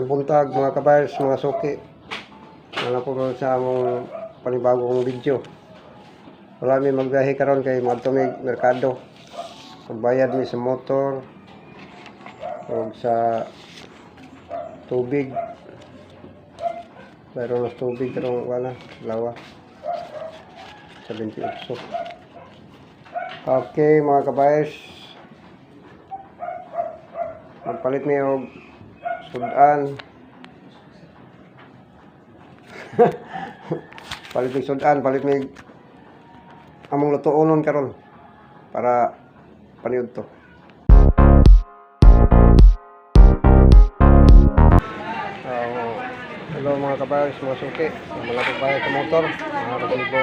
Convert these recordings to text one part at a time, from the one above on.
Maayong buntag, mga kabayers, mga suki. Wala po karon sa among panibagong video. Wala mi magbiyahe karon kay moadto mi merkado. Magbayad mi sa motor ug sa tubig. Mayroon na tubig karong wala, lawa. Sa 28. Okay, mga kabayers. Magpalit mi og sudan. Palit mig sudan, palit mig among lutuonon karon para paniud to. Hello, mga kabayers, mga suki. Malapit bayad sa motor, mga resibo.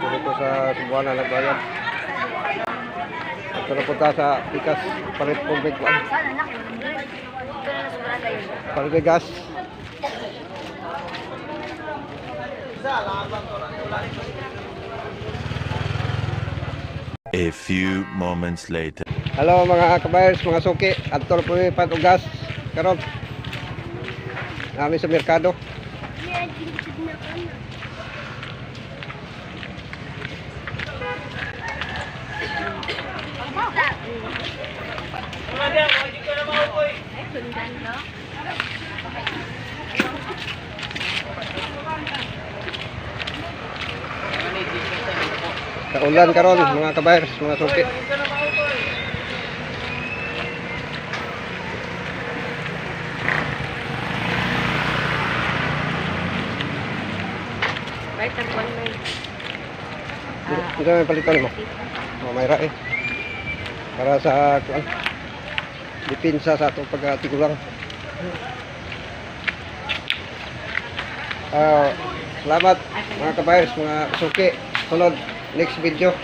Dito ko sa Cebuana nagbayad. At na punta sa Pikas, palit kong big one. Palit may gas. A few moments later. Hello, mga kabayers, mga suki. Adto na po mi pat og gas karon. Nami sa merkado. Kaulan karon, mga kabayers, mga suki. Right, ang one may. Ito may palitan mo. Oh, may eh. Para sa kuan. Dipinsa sa atong pagkatigulang. Ah, salamat, mga kabayers, mga suki. Sunod next video.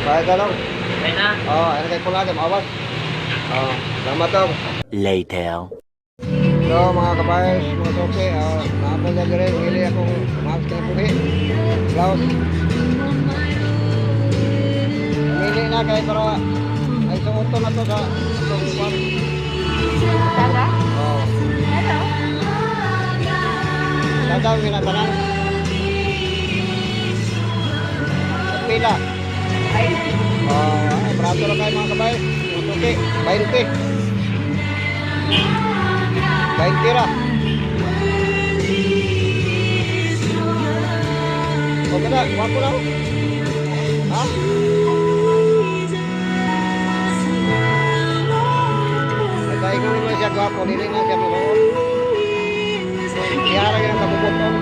Bayad na lang. Kaya na. Oh, ano kay pula kay maawas. Oh, salamat tong. Later. So, mga kabayers, mga suki, oh, naapol na dire, ngili akong mahal kay buhi. Blouse. Mili na kay para ay suoto na to sa itong kwan. Daga? Oh, Hello? Dadaw ginatanan. Pila. Ay, Oh, ay, barato lang kayo, mga kabayers, mga suki, 20. 20 ra. Okay na, gwapo lang. Ha? Nagkaingon mo siya gwapo, dili na siya masuot. Iyara gyud ang kabubuton.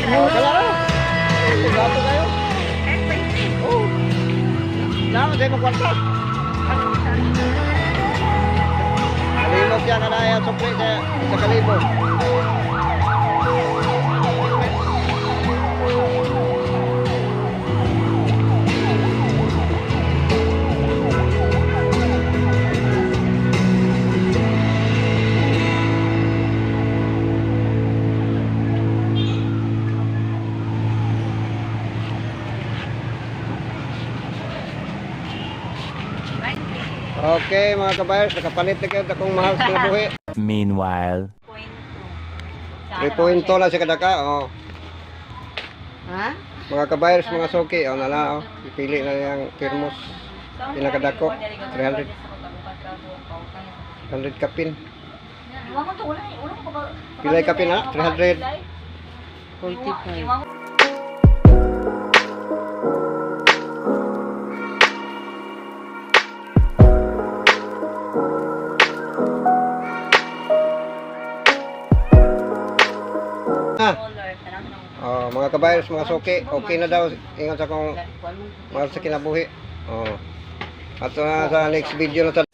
Oh, kala ra. Gwapo kayo. Oh. Dapat sa imong kwarta. Kalimot siya kanaya sukli sa kalibo. Okay, mga kabayers, nakapalit na kayo akong mahal sa kinabuhi. Meanwhile. 3.2 lang siya kadaka, oh. Ha? Mga kabayers, mga suki, oh, nala, oh. Ipili na yung thermos. Pinakadako, 300. 300 kapin. Pilay kapin, ha? 300. 45. Ah. Oh, mga kabayers, mga suki, okay na daw. Ingat sa kong mahal sa kinabuhi. Oh. At sa next video na sa